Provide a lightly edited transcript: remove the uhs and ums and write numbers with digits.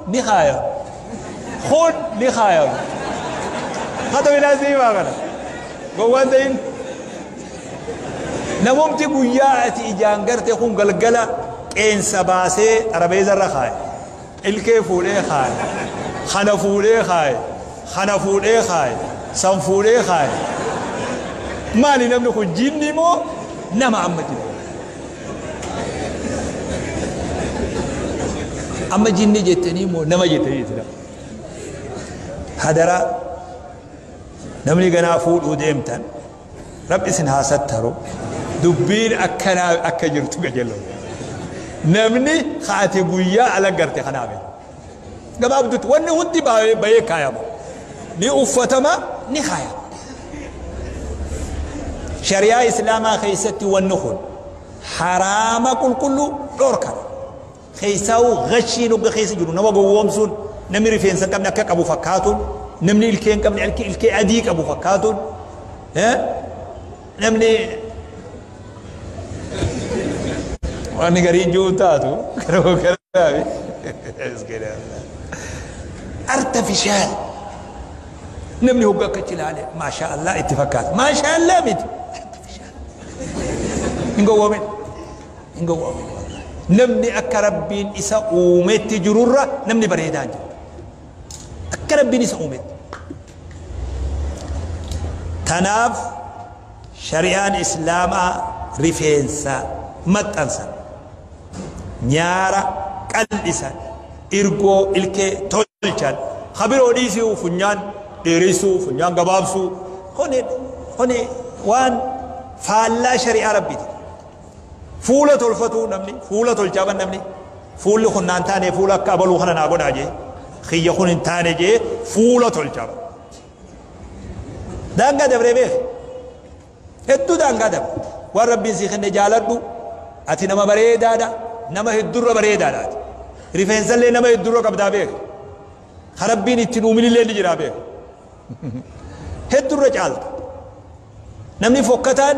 ni kaayama. Kun ni kaayama. Hata minaa sii kana. Gowwaan ta'in. Namumti guyyaa ati ijaan garte kun galgala qeensa baasee xarabeeza irra kaaye. Ilkee fuudhee kaaye. Kana fuudhee kaaye. Kana fuudhee kaaye. San fuudhee kaaye. Maali namni kun jinni moo nama amma jiru? Amma jinni jettanii moo nama jettanii jettanii? Hadaraa namni ganaa fuudhuu deemtan Rabbi isin haa sattaru, dubbiin akkanaa akka jirtu qajeeloo. Namni haati guyyaa ala garte kanaaf gabaabdutti wanni hundi bahee kaayama, ni uffatama, ni kaayama. Shari'aa Islaamaa keessatti wanni kun haraama qulqulluu dhorkana. Keessaa'uu gashiin hogga keessa jiru nama gowwoomsuun, namni rifeensa hin qabne akka qabu fakkaatuun, namni ilkee hin qabne ilkee adii qabu fakkaatuun, namni wanni gariin jiru taatu garuu artificial, namni hogga akka ilaale maasha Allah itti fakkaata. Maasha Allah miti, artificial. Hin gowwoomin, hin gowwoomin. Namni akka Rabbiin isa uumetti jirurra namni bareedaa jiru akka Rabbiin isa uumetti. Tanaaf shari'aan Islaamaa rifeensa maxxansan, nyaara qal'isan, irgoo ilkee tolchan, kabiroo dhiisuu, funyaan dheeressuu, funyaan gabaabsuu, kuni waan faallaa shari'aa Rabbiiti. Fuula tolfatuu, namni fuula tolchaaban, namni fuulli kun naan taane, fuula akka abaluu kana naa godhaa jee, kiyya kun hin taane jee fuula tolchaaban. Daangaa dabree beek, hedduu daangaa dabre. Waan Rabbiin sii kenne jaaladhu. Ati nama bareedaadha, nama heddurra bareedaadha. Ati rifeensallee nama heddurra qabdaa beek. Ka Rabbiin ittiin uuminillee ni jiraa beek, heddurra caalta. Namni fokkataan